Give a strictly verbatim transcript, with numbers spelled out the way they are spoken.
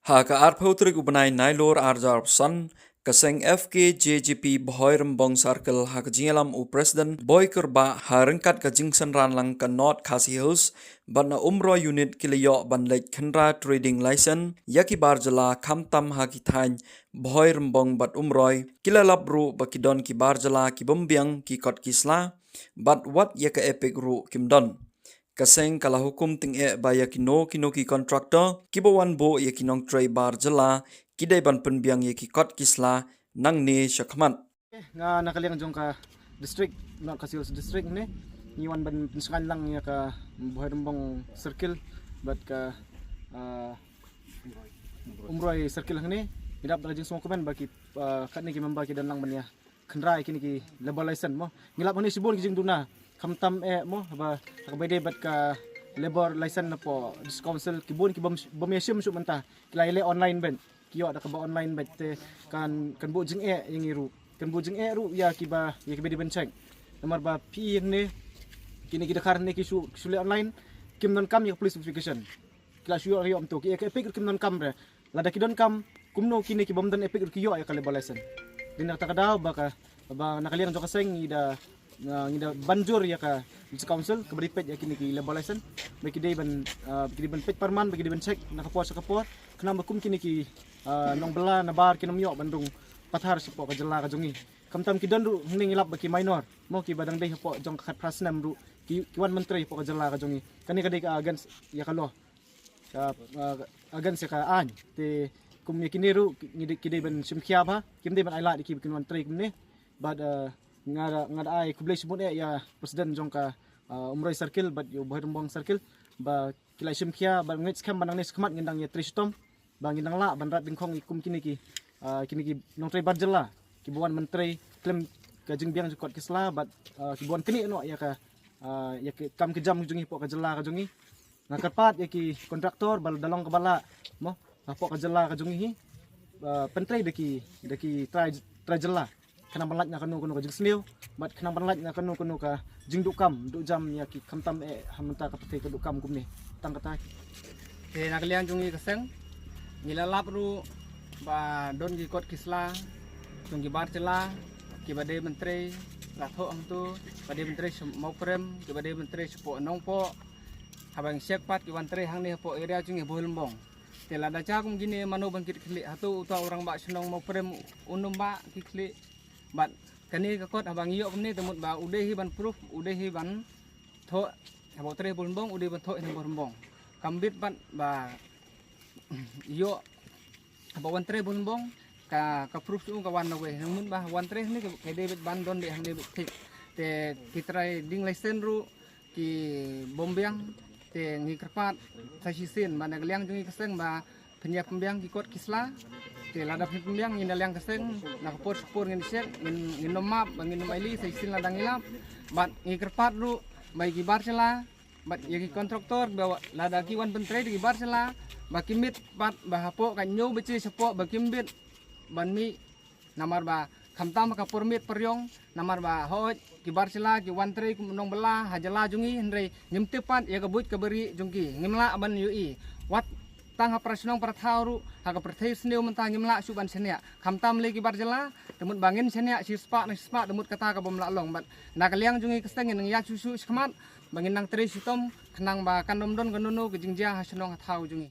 Ha ka arphew tarik u bnai Nailur arhajar arphew san, ka seng F K J G P Bhoirymbong Circle ha ka jingïalam u President Boykerbah ha ryngkat ka jingsynran lang ka North Khasi Hills bad na Umroi Unit ki la ïoh ban leit khynra trading license ïa ki bar jylla khamtam ha ki thaiñ Bhoirymbong bad Umroi, ki la lap ruh ba ki don ki bar jylla ki bym biang ki kot ki sla bad wat ïa ka EPIC ruh kim don. Ka seng ka la hukum tyngeh ba ïa kino kino ki contractor kiba wan buh ïa ki nongtrei bar jylla ki dei ban pynbiang ïa ki kot ki sla nangne shakhmat. Nga na ka liang jong ka district, North Khasi Hills District ne, ngi wan ban pynshngaiñ lang ïa ka Bhoirymbong Circle bad ka, ah, Umroi Circle hangne. Ngi dap da ka jingsngewkmen ba ki, ah, katne ki member ki don lang ban ïa khynra ïa kine ki labour license mo. Ngi lap hangne shibun ki jingduna. Khamtam eh mo, haba ha kaba ïadei bad ka labour license napoh District Council, ki bun ki bym, bym ïashim shuh mynta. Ki la ïaleh online beit. Ki ïoh da kaba online beit te kan, kan buh jingeh ïa ngi ruh. Kan buh jingeh ruh ïa kiba, ïa kiba dei ban check. Namar ba phi hangne, kine ki dkhar hangne ki shu, ki shu leh online, kim donkam ïa ka police verification. Ki la shu ïoh, ïoh mynta ki, ïa ka EPIC ruh kim donkam re. Lada ki donkam, kumno kine ki bym don EPIC ruh ki ïoh ïa ka labour license. Dei na kata ka daw ba ka, ba na ka liang jong ka seng ngi da, ah, ngi da ban jur ïa ka District Council kaba dei peit ïa kine ki labour license. Ba ki dei ban, ah, ba ki dei ban peit pyrman, ba ki dei ban check na ka por sha ka por. Khnang ba kum kine ki, ah, nongbylla nabar kin ym ïoh ban rung pathar shapoh ka jylla ka jong ngi. Khamtam ki don ruh hangne ngi lap ba ki minor mo, kiba dang dei hapoh jong ka khatphra snem ruh ki, ki wan ban trei hapoh ka jylla ka jong ngi. Kane ka dei ka against ïa ka law. Ka, ah, against ïa ka aiñ. Te kum ïa kine ruh ki, ngi dei, ki dei ban shim khia bha, kim dei ban ailad ïa ki ba kin wan trei kumne. Bad, ah, nga da, nga da ai khublei shibun eh ïa President jong ka, ah, Umroi Circle bad ïa u Bhoirymbong Circle ba ki la shim khia bad ngeit skhem ba nangne shakhmat ngin dang ïa trei shitom. Ba ngin nang lah ban rat dyngkhong ïa kum kine ki, ah, kine ki nongtrei bar jylla kiba wan ban trei khlem ka jingbiang jong ki kot ki sla bad, ah, kiba wan knieh noh ïa ka, ah, ïa ka kam ka jam jong ngi hapoh ka jylla ka jong ngi. Nga kyrpad ïa ki contractor ba lada long kaba lah mo hapoh ka jylla ka jong ngi hi, ah, pyntrei da ki, da ki trai, trai jylla. Khnang ban lait na kano kano ka jingsniew bad khnang ban lait na kano kano ka jingduh kam duh jam ïa ki, khamtam eh ha mynta ka pyrthei ka duh kam kumne. Tang kata. Te na ka liang jong ngi ka seng ngi la lap ruh ba don ki kot ki sla jong ki bar jylla kiba dei ban trei la thoh hangto, ba dei ban trei sha Mawprem, kiba dei ban trei shapoh Nongpoh. Haba ngi check pat ki wan trei hangne hapoh area jong ngi Bhoirymbong. Te lada jia kum kine mano ban kit khlieh, hato uta u rangbah shnong Mawprem un ym bah kit khlieh. Bad kane ka kot haba ngi ïoh kumne te mut ba u dei hi ban proof, u dei hi ban thoh haba u trei Bhoirymbong, u dei ban thoh hi na Bhoirymbong. Kam bit pat ba ïoh haba wan trei Bhoirymbong ka, ka proof shu ka wan na wei. Te mut ba wan trei hangne ka dei bit ban don dei hangne bit thik. Te ki trading license ruh ki bym biang, te ngi kyrpad sa shisien ba na ka liang jong ngi ka seng ba phin ïa pynbiang ki kot ki sla. Te lada phin pynbiang ngi na liang ka seng na ka por sha ka por ngin check, ngin, ngin ym map ba ngin ym ailad sa shisien lada ngi lap. Bad ngi kyrpad ruh ba ïa ki bar jylla bad ïa ki contractor ba lada ki wan pyntrei da ki bar jylla ba ki meet pat ba hapoh ka ñiew baje shapoh ba kim bit ban mih. Namar ba khamtam ka permit pyrïong, namar ba hooid ki bar jylla ki wan trei kum nongbylla ha jylla jong ngi, hynrei ngim tip pat ïa ka buit ka bari jong ki, ngim lah ban ïohi. Wat tang ha para shnong para thaw ruh ha ka pyrthei sniew mynta ngim lah shuh ban shaniah. Khamtam lei ki bar jylla, te mut ba ngin shaniah shispah na shispah, te mut kata ka bym lah long. Bad na ka liang jong ngi ka seng ngin nang ïaid shuh shuh shakhmat ba ngin nang trei shitom khnang ba kan ym don kano kano ka jingjia ha shnong ha thaw jong ngi.